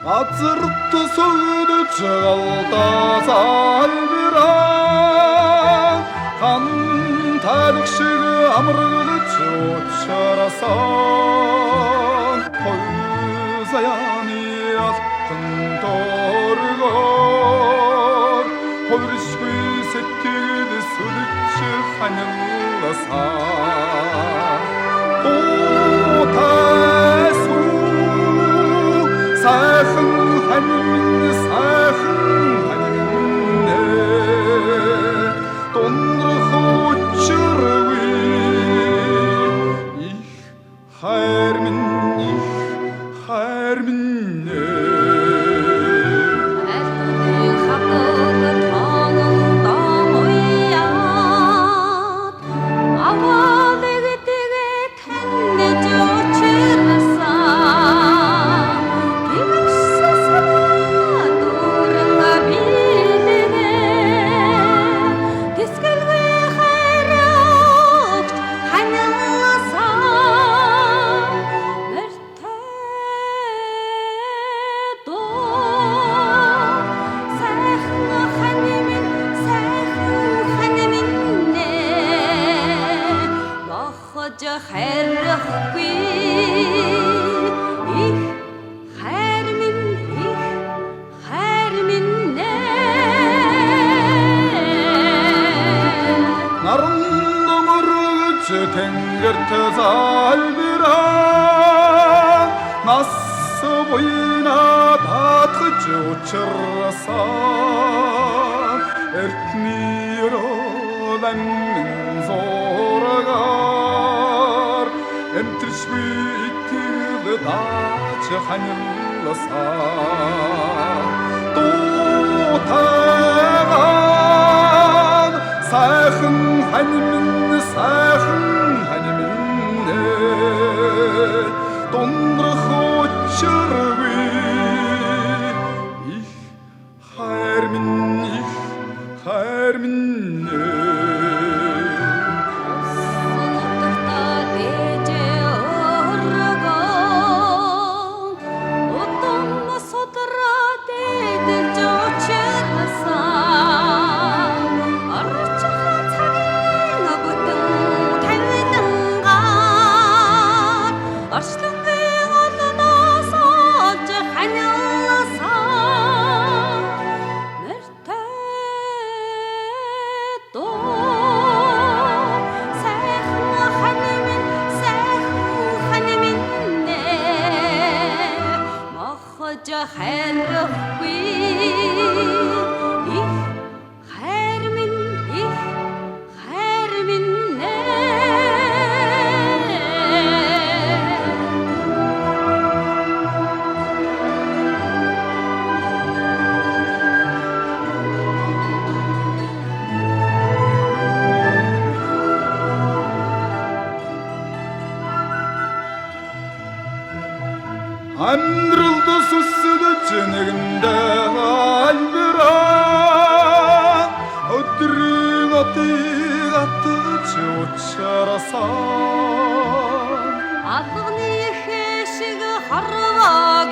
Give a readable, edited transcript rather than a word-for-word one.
Газарт сөгдөж галдаа залбираа, хан тайлах шиг амраглаж учраасан. Хоёр заяаны алтан торгоор хувиршгүй сэтгэл сүлж ханилсан. Дуутай сүү, сайхан хань минь, сайхан хань минь ээ, дундрах учиргүй. Их хайр минь, их хайр минь ээ. Альтуудын хатаг тоогон дон уяад аваалэгдэг таньж учирсан. Тэгвшсэн санаа дүүрэн билгээ, тэсгэлгүй хайр өгч ханилсан. Морьтой дуу, сайхан хань минь, сайхан хань минь ээ, мохож харихгүй. Их хайр минь, их хайр минь ээ. Наран мөргөж тэнгэрт залбираа, нас буйна даатгаж учирсан. Эртний ёроол амин зургаар эмтэршгүй итгэл дааж ханилсан. Дуутайгаан сайхан хань минь, сайхан хань минь ээ, дундрах учиргүй. Их хайр минь, их хайр минь ээ. Нутагта дэж өргөн, удам судраа дээдэлж учирсан. Орчих цагийн бүтэн тавилангаар орчлонгийн олноос олж ханилсан. Морьтой дуу, сайхан хань минь, сайхан хань минь ээ, мохож харихгүй. Их хайр минь, их хайр минь ээ. Амьдралд сүсдэж нэгэндээ альбираа, өдрийн отыг атгаж учраасан. Алганы шиг хорвоог